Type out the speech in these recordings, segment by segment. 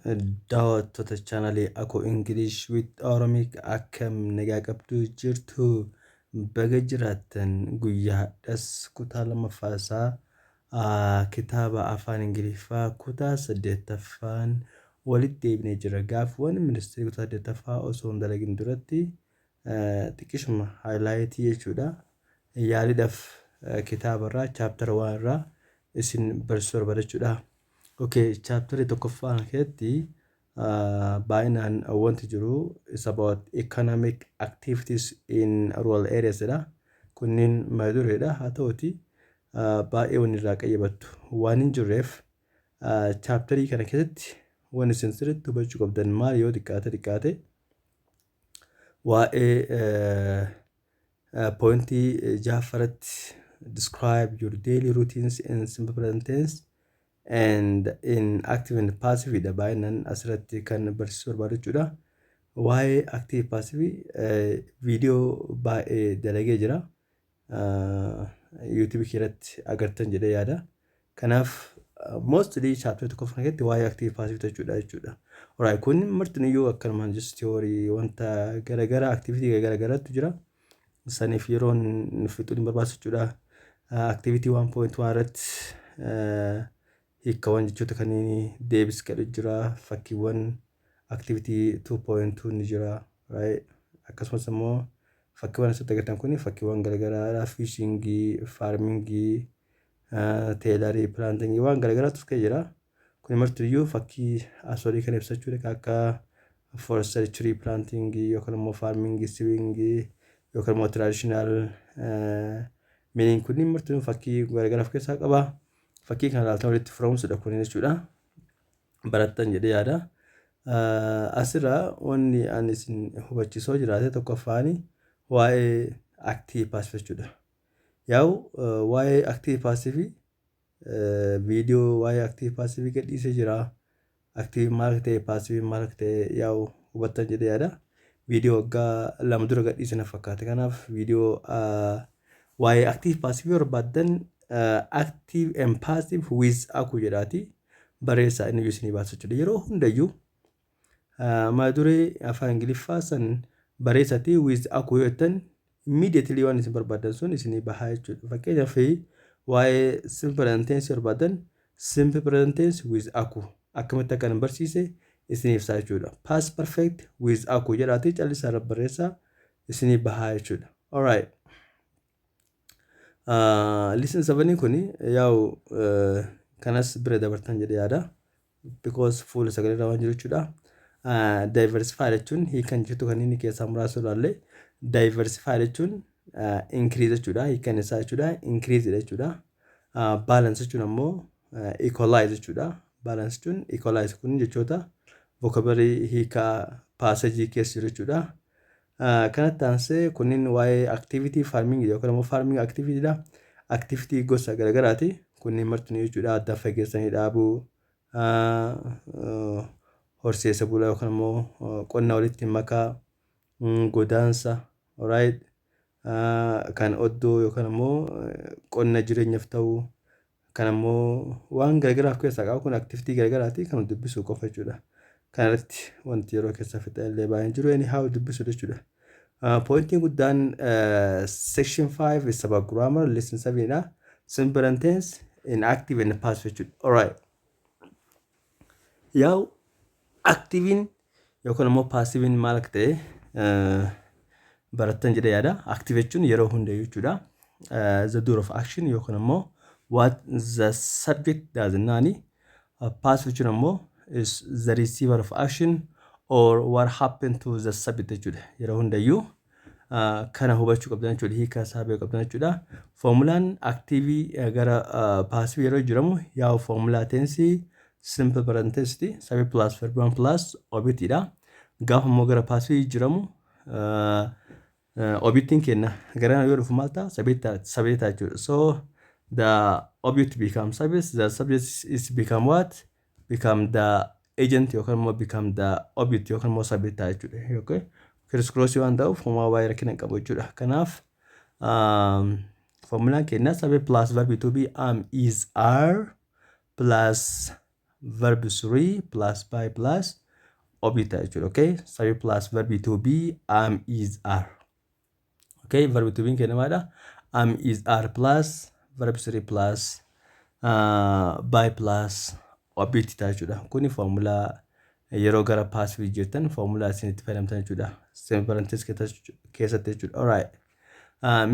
Daawwattoota chaanalii Akoo English with Oromic, akkam nagaa qabdu jirtu? Baga jiraattan. Guyyaa har'as kutaa lammaffaa isaa kitaaba afaan Ingiliffaa kutaa saddeettaffaan walitti deebinee jira. Gaaffiiwwan ministeera kutaa saddeettaffaa osoo hin dalagin duratti xiqqishuma highlight jechuudha. Yaaliidhaaf kitaaba irraa chapter waan irraa isin barsiisuu barbaada jechuudha. Okay, chapterii tokkoffaa keessatti baay'inaan wanti jiru is about economic activities in rural areas jedha. Kunniin mata dureedha. Haa ta'uti baay'ee wanni irraa qayyabattu waan hin jirreef, chapterii kana keessatti wanni isin sirriitti hubachuu qabdan maal? Yoo xiqqaate xiqqaate waa'ee pointii jahaffaratti "Describe your daily routines in simple present tense and in active and passive" dha baay'inaan asirratti kan barsiisuu barbaadu jechuudha. Waa'ee active passive viidiyoo baay'ee dalagee jira. YouTube irratti agartan jedhee yaada. Kanaaf mostly chapter tokkoffaa keessatti waa'ee active passive jechuudha. Alright, kun martiniyyuu akkanumaan just theory, wanta garaagaraa, activity garaagaraatu jira. Saniif yeroon fixuun hin barbaachisu jechuudha. Activity 1.1 irratti hiikkawwan jechoota kanneen deebis kadhu jira. Fakkiiwwan activity 2.2 ni jira. Right? Akkasumas immoo fakkiiwwan asitti agartan kun fakkiiwwan garaagaraa, fishingii, farmingii, tailorii, plantingii, waan garaagaraatu keessa jira. Kun martiyyuu fakkii asoorii kan ibsachuudha, akka forestry, tree plantingii yookaan immoo farmingii, sewingii yookaan immoo traditional meaning, kunniin martinuu fakkii garaagaraa of keessaa qaba. Fakkii kana ilaaltan walitti firoomsudha kun jechuudha. Barattan jedhee yaada. Asirraa wanni ani isin hubachiisoo jiraate tokkoffaani waa'ee active passive jechuudha. Yaa'u waa'ee active passive, viidiyoo waa'ee active passive gadhiisee jira. Active maal akka ta'e, passive maal akka ta'e yaa'u hubattan jedhee yaada. Viidiyoo waggaa 2 dura gadhiise na fakkaate. Kanaaf viidiyoo waa'ee active passive barbaaddan "active and passive with Aku" jedhaati barreessaa, inni isinii baasa jechuudha. Yeroo hundayyuu mata duree afaan Ingiliffaa san barreessatii "with Aku" yoo jettan, immediately waan isin barbaaddan sun isinii bahaa jechuudha. Fakkeenyaaf waa'ee simple present tense barbaaddan, "simple present tense with Aku" akkamitti akka barsiise isinii ibsaa jechuudha. "Past perfect with Aku" jedhaati callisaa irra barreessaa, isinii bahaa jechuudha. Alright. Lesson sevenii kuni yaa'u kanas bira dabartan jedhee yaada. Because fuula sagalee waan jiru jechuudha. Diversify jechuun hiikan jettu kan inni keessaa muraasa ilaalle, diversify jechuun increase jechuudha. Hiikan isaa jechuudha. Increase jechuudha. Balance jechuun ammoo equalize jechuudha. Balance jechuun equalize, kun jechoota vocabulary hiikaa passageii keessa jiru jechuudha. Kanatti aansee kunniin waa'ee activity farming yookaan immoo farming activity dha. Activity gosa garaagaraati. Kunniin martinuu jechuudha. Adda fageessanii dhaabuu, horsiisa bulaa yookaan immoo qonna walitti makaa, godaansa, alright, kan oddoo yookaan immoo qonna jireenyaaf ta'u, kan ammoo waan garaagaraa of keessaa qaba. Kun activity garaagaraati kan dubbisuu qofa jechuudha. Kanarratti wanti yeroo keessa fixan illee baay'een jiru, anyhow dubbisuu jechuudha. Pointiin guddaan section 5 is about grammar, lesson 7 dha. Simple present tense in active and passive jechuudha. Alright. Yaa'u activeiin yookaan immoo passiveiin maal akka ta'e barattan jedhee yaada. Active jechuun yeroo hundayyuu jechuudha. The doer of action yookaan immoo what the subject does naani. Passive jechuun ammoo is the receiver of action or what happened to the subject jechuudha. Yeroo hundayyuu kana hubachuu qabdan jechuudha. Hiika isaa beekuu qabdan jechuudha. Formulaan activeii gara passiveii yeroo jiramu yaa'u formulaa tenseii simple present tense, subject plus verb one plus objectidha. Gaafa immoo gara passiveii jiramu, objectiin kenna gara yoo dhufu maal ta'a? Subject jechuudha. So the object becomes subject, the subject is become what? Become the agent yookaan immoo become the object yookaan immoo subject ta'a jechuudha. Okay? Criss cross waan ta'uuf homaa baay'ee rakkina hin qabu jechuudha. Kanaaf formulaan keenya subject plus verb to be, am, is, are plus Verb 3 plus by plus object ta'a jechuudha. Okay? Subject plus verb to be, am, is, are. Okay? Verb to be keenya maalidha? Am, is, are plus verb 3 plus by plus object ta'a jechuudha. Kuni foormulaa yeroo gara passive jirtan foormulaa isin itti fayyadamtan jechuudha. Semi parenthesis keessatti jechuudha. Alright.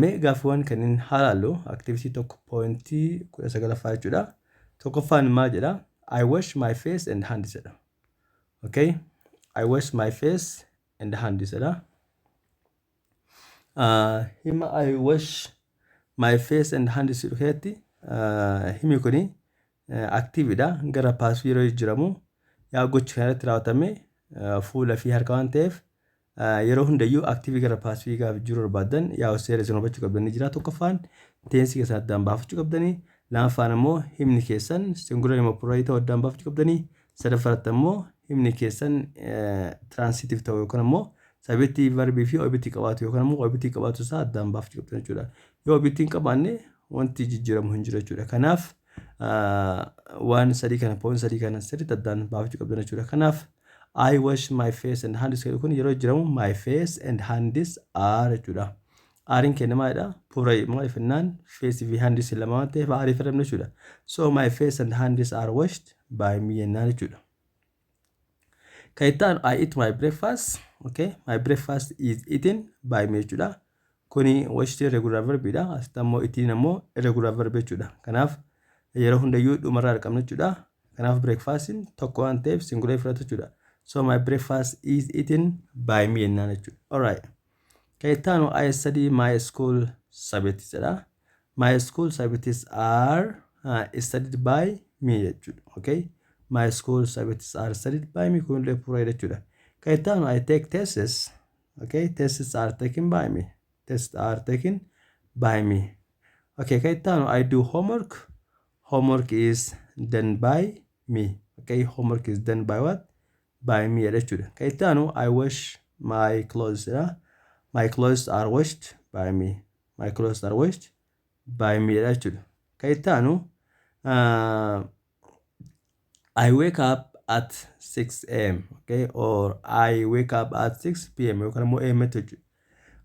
Mee gaaffiiwwan kanneen haa ilaallu. Activity 1.19ffaa jechuudha. Tokkoffaan maal jedha? "I wash my face and hands" jedha. Okay? "I wash my face and hands" jedha. Hima "I wash my face and hands" jedhu keessatti himi kuni activeidha. Gara passive yeroo jijjiiramu yaa gochi kana irratti raawwatame fuula fi harka waan ta'eef, yeroo hundayyuu active gara passive gaafa jijjiiruu barbaadan yaa seera isin hubachuu qabdanii jira. Tokkoffaan tense keessan addaan baafachuu qabdanii, lammaffaan immoo himni keessan singular immoo plural ta'uu addaan baafachuu qabdanii, sadaffaratti immoo himni keessan transitive ta'uu yookaan immoo subject, verb fi object qabaatu yookaan immoo object qabaatu isaa addaan baafachuu qabdan jechuudha. Yoo object hin qabaanne wanti jijjiiramu hin jiru jechuudha. Kanaaf waan sadii kana, point sadii kana sirriitti addaan baafachuu qabdan jechuudha. Kanaaf "I wash my face and hands" jedhu kun yeroo jijjiiramu "my face and hands are" jechuudha. Areiin keenya maalidha? Plural. Maaliif jennaan face fi hands lama waan ta'eef are fayyadamna jechuudha. So "my face and hands are washed by me" jennaan jechuudha. Kan itti aanu "I eat my breakfast". Okay, "My breakfast is eaten by me" jechuudha. Kuni washed irregular verbiidha. Asitti ammoo eaten ammoo irregular verb jechuudha. Kanaaf yeroo hundayyuu dhumarraa argamna jechuudha. Kanaaf breakfastiin tokko waan ta'eef singular fudhata jechuudha. So "my breakfast is eaten by me" jennaan jechuudha. Alright. Kan itti aanu "I study my school subjects" jedha. "My school subjects are studied by me" jechuudha. Okay. "My school subjects are studied by me" kunillee plural jechuudha. Kan itti aanu "I take tests". Okay. "Tests are taken by me." "Tests are taken by me." Okay. Kan itti aanu "I do homework". "Homework is done by me." Okay. "Homework is done by what? By me" jechuudha. Kan itti aanu "I wash my clothes" jedha. "My clothes are washed by me." "My clothes are washed by me" jechuudha. Kan itti aanu "I wake up at 6 a.m." Okay, or "I wake up at 6 p.m." yookaan immoo am jechuudha.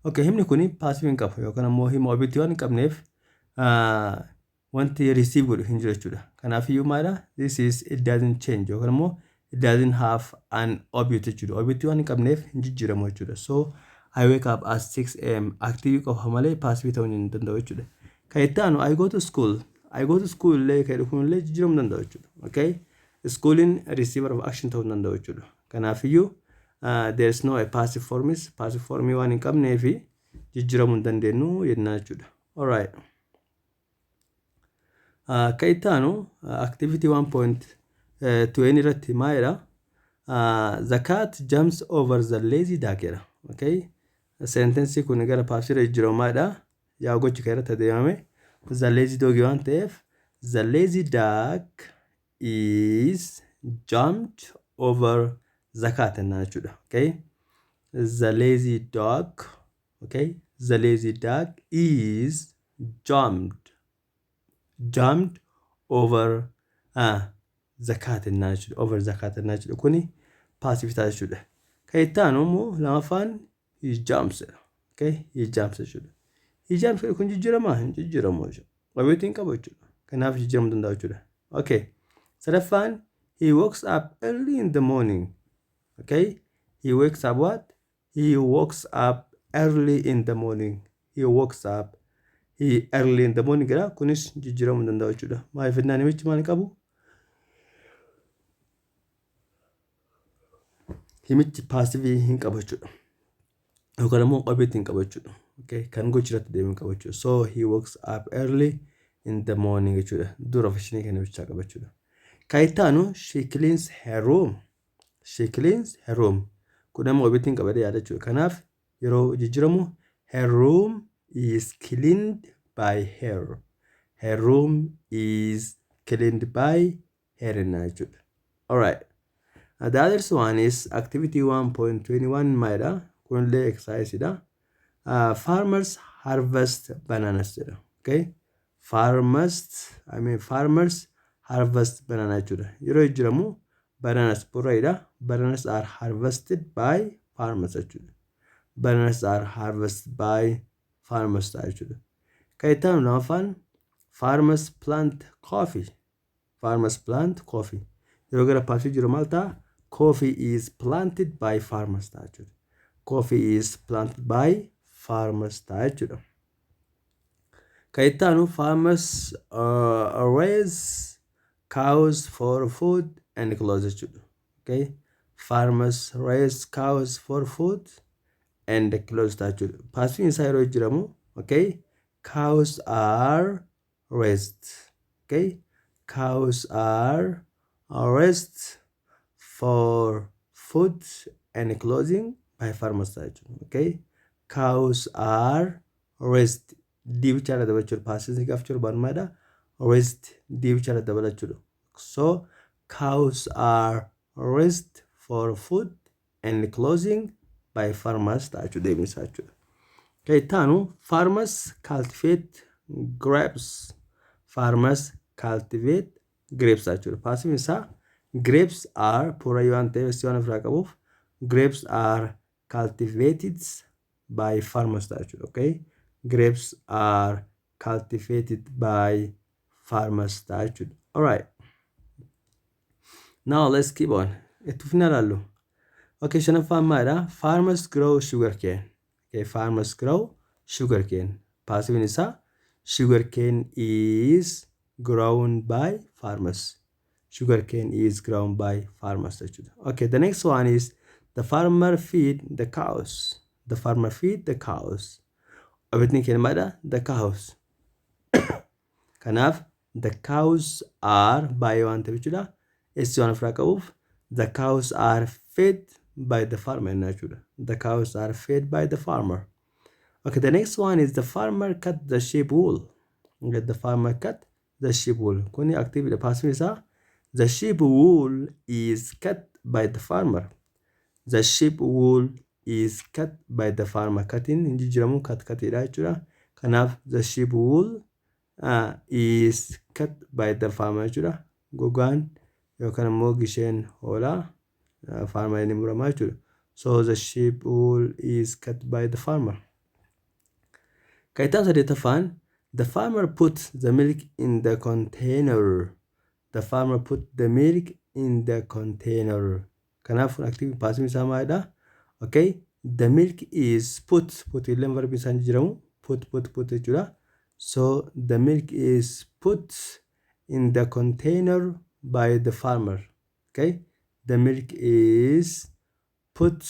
Okay, himni kuni passive hin qabu yookaan immoo hima object waan hin qabneef wanti receive godhu hin jiru jechuudha. Kanaafiyyuu maalidha? This is, it doesn't change yookaan immoo it doesn't have an object jechuudha. Object waan hin qabneef hin jijjiiramu jechuudha. So "I wake up at 6 a.m." active qofa malee passive ta'uu hin danda'u jechuudha. Kan itti aanu "I go to school". "I go to school" illee kan jedhu kunillee jijjiiramuu danda'u jechuudha. Okay? Schooliin receiver of action ta'uu hin danda'u jechuudha. Kanaafiyyuu there is no a passive forms, passive formii waan hin qabneef jijjiiramuu hin dandeenyu jennaa jechuudha. Alright. Kan itti aanu activity 1.20 irratti maalidha? "The cat jumps over the lazy dog" jedha. Okay? Sentence kun gara passive jijjiiramu maalidha? Yaa gochi kan irratti adeemame the lazy dog waan ta'eef, "the lazy dog is jumped over the cat" jennaan jechuudha. Okay? The lazy dog, okay? "The lazy dog is jumped over the cat" jennaan jechuudha. "Over the cat" jennaan jechuudha. Kuni passive ta'a jechuudha. Kan itti aanu immoo lamaffaan "he jumps" jedha. Okay? "He jumps" jechuudha. "He jumps" kun jijjiiramaa? Hin jijjiiramu jechuudha. Object hin qabu jechuudha. Kanaaf jijjiiramuu danda'a jechuudha. Okay. Sadaffaan "he wakes up early in the morning". Okay? He wakes up what? "He wakes up early in the morning." "He wakes up he early in the morning" jedha. Kunis jijjiiramuu hin danda'u jechuudha. Maaliif jennaan namichi maal qabu? Himichi passive hin qabu jechuudha. Yookaan immoo object hin qabu jechuudha. Okay? Kan gochi irratti deemu hin qabu jechuudha. So "he wakes up early in the morning" jechuudha. Dura fashinii kan namichaa qaba jechuudha. Kan itti aanu "she cleans her room". "She cleans her room". Kun ammoo object hin qabadee yaada jechuudha. Kanaaf yeroo jijjiiramu "her room is cleaned by her". "Her room is cleaned by her" jennaan jechuudha. Alright. The other one is activity 1.21 maalidha? Kunillee exercise dha. "Farmers harvest bananas" jedha. Okay? Farmers, I mean, farmers Harvest banana jechuudha. Yeroo jijjiiramu bananas pluralidha. Bananas are harvested by farmers jechuudha. Bananas are harvested by farmers ta'a jechuudha. Kan itti aanu lamaffaan, farmers plant coffee. Farmers plant coffee. Yeroo gara passive jiru maal ta'a? Coffee is planted by farmers ta'a jechuudha. Coffee is planted by farmers ta'a jechuudha. Kan itti aanu, farmers raise cows for food and clothes jechuudha. Okay? Farmers raise cows for food and clothes ta'a jechuudha. Passive isaa yeroo jijjiiramu, okay? Cows are raised. Okay? Cows are raised for food and clothing by farmers ta'a jechuudha. Okay? Cows are raised. D bichaadha dabalachuudha. Passive gaafa jiru barmaadha. Raised D bichaadha dabalachuudha. So cows are raised for food and clothing by farmers ta'a jechuudha deebiin isaa jechuudha. Kan itti aanu, farmers cultivate grapes. Farmers cultivate grapes jechuudha. Passive isaa grapes are plural waan ta'eef, s waan ofirraa qabuuf, grapes are cultivated by farmers ta'a jechuudha. Okay? Grapes are cultivated by farmers ta'a jechuudha. Alright. Now let's keep on. Itti fufnee ilaallu. Okay, shanaffaan maalidha? Farmers grow sugar cane. Okay, farmers grow sugar cane. Passive isaa sugar cane is grown by farmers. Sugar cane is grown by farmers jechuudha. Okay, the next one is the farmer feed the cows. The farmer feed the cows. Objectiin keenya maalidha? The cows. Kanaaf the cows are baay'ee waan ta'eef jechuudha. S waan ofirraa qabuuf, the cows are fed by the farmer jechuudha. The cows are fed by the farmer. Okay, the next one is the farmer cut the sheep wool. Okay, the farmer cut the sheep wool. Kuni active passive isaa the sheep wool is cut by the farmer. The sheep wool is cut by the farmer. Cutiin hin jijjiiramu, cut cutiidha jechuudha. Kanaaf the sheep wool is cut by the farmer jechuudha. Gogaan yookaan immoo gisheen hoolaa farmer ni muramaa jechuudha. So the sheep wool is cut by the farmer. Kan itti aanu saddeettaffaan, the farmer put the milk in the container. The farmer put the milk in the container. Kanaaf kun active passive isaa maalidha? Okay. The milk is put, put illee verbi isaan jijjiiramu, put, put, put jechuudha. So the milk is put in the container by the farmer. Okay. The milk is put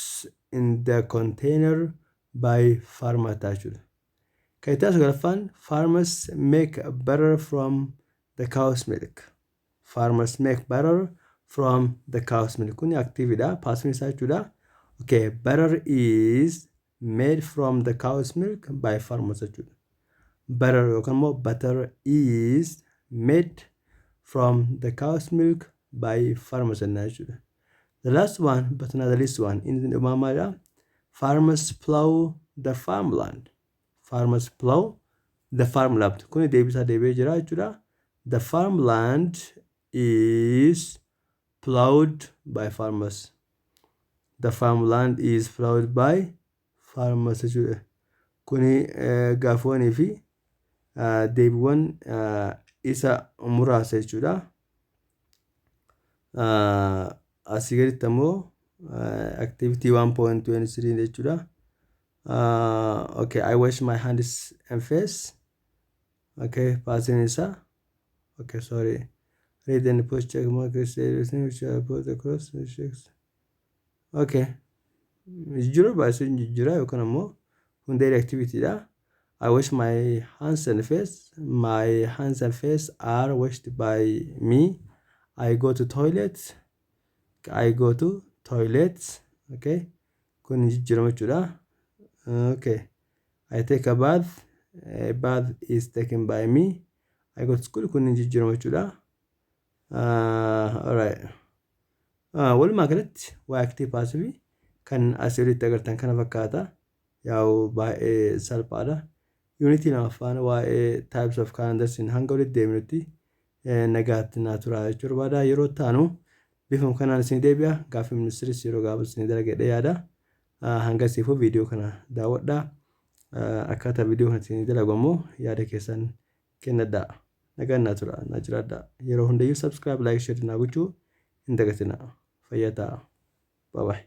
in the container by farmer ta'a jechuudha. Kan itti aanu sagalaffaan, farmers make butter from the cow's milk. Farmers make butter from the cow's milk. Kuni activeidha. Passive isaa jechuudha. Okay, butter is made from the cow's milk by farmers jechuudha. Butter yookaan immoo butter is made from the cow's milk by farmers jennaa jechuudha. The last one but not the least one, inni dhumaa maalidha? Farmers plow the farmland. Farmers plow the farmland. Kuni deebisaa deebi'ee jira jechuudha. The farmland is plowed by farmers. The farmland is plowed by farmers jechuudha. Kuni gaafiiwwanii fi deebiiwwan isa muraasa jechuudha. Asii gaditti ammoo activity 1.23 jechuudha. Okay, I wash my hands and face. Okay, passive isaa. Okay, sorry. Read and put check mark which I put across. Okay. Jijjiiruu baay'isuu jijjiiraa yookaan ammoo hundee activity dha. I wash my hands and face. My hands and face are washed by me. I go to toilet. I go to toilet. Okay. Kun jijjiirama jechuudha. Okay. I take a bath. A bath is taken by me. I go to school. Kun jijjiirama jechuudha. Alright. Walumaa galatti waa active passive kan asii olitti agartan kana fakkaata. Yaa'u baay'ee salphaadha. Unitii lamaffaan waa'ee types of calendars hanga olitti deemnutti Nagaatti naa turaa jechuu barbaada. Yeroo taanu bifuma kanaan isin deebi'a. Gaaffii ministiris yeroo gaafas isin dalaga jedhee yaada. Hangasiifuu viidiyoo kana daawwadhaa. Akkaataa viidiyoo kana isin dalagu ammoo yaada keessan kennadhaa. Nagaan naa turaa, naa jiraadhaa. Yeroo hundayyuu subscribe, like, share naa gochuu hin dagatinaa. Fayyaa ta'aa. Bye bye.